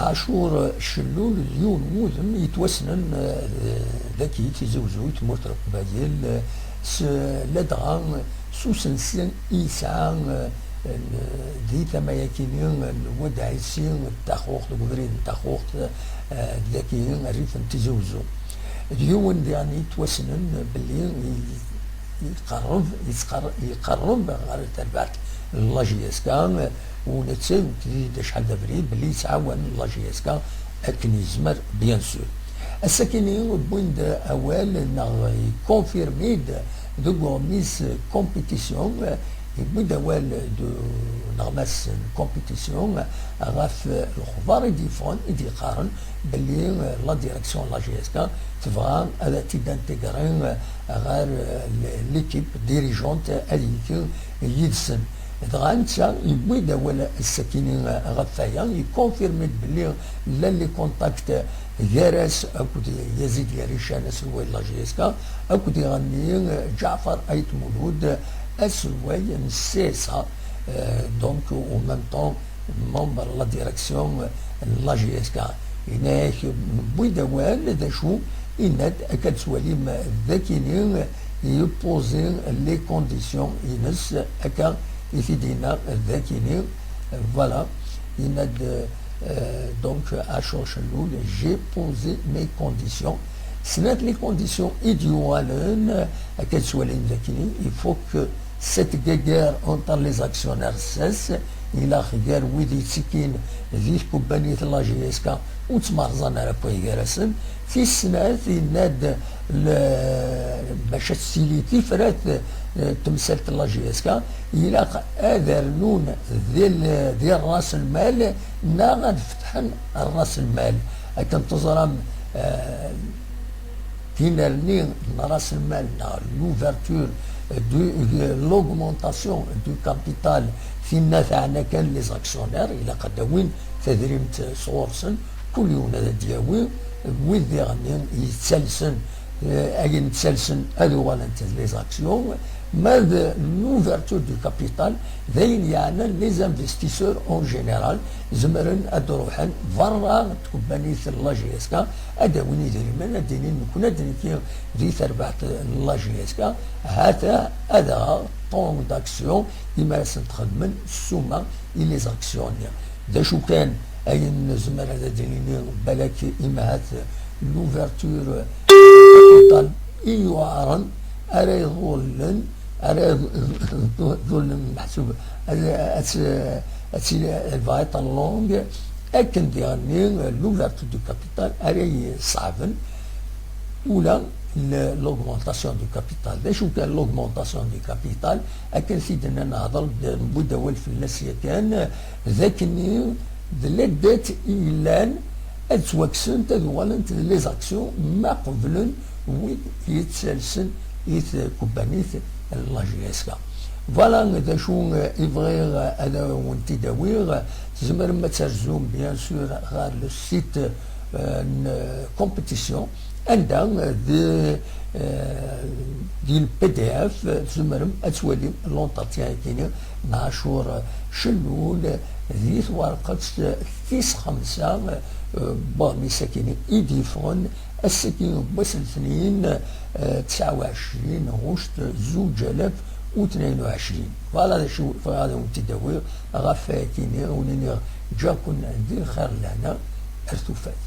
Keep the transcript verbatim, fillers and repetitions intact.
Ɛacur Cellul d yiwen n wudem yettwassnen, eh, dagi Tizi Wezzu i tmurt n Leqbayel, eh, s, ladɣa s usensi i yesɛa, eh, n, di tama-yakini n Wad Ɛisi n Taxuxt, deg ubrid n Taxuxt, eh, dagi rrif n Tizi Wezzu. D yiwen diɣen yettwassnen belli i-, iqerreb, yettqer-, iqerreb ɣer terbaɛt n la J S K, u netta iwekked-d acḥal d abrid belli yettɛawan la J S K akken yezmer, bien sûr. Ass-akini wwin-d awal neɣ ikonfirmi-d deg uɣmis compétition, yewwi-d awal d uneɣmas n compétition ɣef lexbar i d-yeffɣen, i d-yeqqaren belli, euh, la direction n la J S K tebɣa ad t-id-integri, euh, ɣer, euh, l'équipe dirigeante ad yili yid-sen. Dɣa netta yewwi-d awal ass-akini, euh, ɣef waya, yekonfirmi-d belli llan les contacts gar-as akked Yazid Yarican, aselway n la J S K, akked iɣenni, euh, Ǧaɛfar Ayt Mulud, aselway n C S A, euh, donc en même temps membre n la direction n la J S K. Yenna-yak, newwi-d awal d acu, yenna-d akka d-twalim d akini, yeppozi les conditions ines, akka i t-id-yenna d akini. Voilà, yenna-d, euh, donc, Ɛacur Cellul, j'ai posé mes conditions. Snat les conditions i d-yuɣalen, akka d-twalim d akini, il faut que cette guerre entre les actionnaires cesse, ilaq gar wid yettekkin di tkebbanit n la J S K ur ttmerẓan ara akk gar-asen. Tis snat, yenna-d l-, bac ad tili tifrat, eh, temsalt n la J S K, ilaq ad rnun di l-, di ras lmal neɣ ad fetḥen ras lmal. Akken teẓram, eh, tinerni n ras lmal neɣ l'ouverture du, l'augmentation du capital, tinna teɛna kan les actionnaires, ilaq ad d-awin tadrimt sɣur-sen, kul yiwen ad d-yawi, wid diɣen yettalsen, eh, ayen ttalsen ad uɣalent d les actions, ma d l'ouverture du capital, d ayen yeɛnan les investisseurs en général, zemren ad d-ruḥen berra n tkebbanit n la J S K, ad d-awin idrimen, ad d-inin nekkni ad d-nekki di terbaɛt n la J S K, hata ad aɣeɣ tant d'actions, imi ara sent-xedmen ssuma i les actions-nni. D acu kan ayen nezmer ad d-nini, balak imahat l'ouverture totale i yuɛren ara iḍullen, ara iḍullen meḥsub ad, ad, ad tili elle va être longue, akken diɣenni l'ouverture du capital ara iṣeɛben ula l-, l'augmentation du capital. D acu kan l'augmentation du capital, akken s-id-nna nehḍer-d, newwi-d awal fell-as yakan, d akkenni d la dette i yellan ad ttwakksent, ad uɣalent d les actions ma qeblen wid yettalsen i tkebbanit n la J S K. Voilà d acu i bɣiɣ ad awen-t-id-awiɣ. Tzemrem ad terzum, bien sûr, ɣer le site, euh, n compétition, anda, euh, di, euh, di le P D F tzemrem ad twalim l'entretien-agi n Ɛacur Cellul di twerqet tis xemsa, euh, n waɣmis-agi i d-yeffɣen ass-agi n wass n letnin, eh, tesɛa u ɛecrin ɣuct zuǧ alaf u tnayen u ɛecrin. Voilà d acu bɣiɣ ad awen-t-id-awiɣ ɣef wayagi-nni, ad wen-iniɣ ǧǧiɣ-ken di lxir d lehna, ar tufat.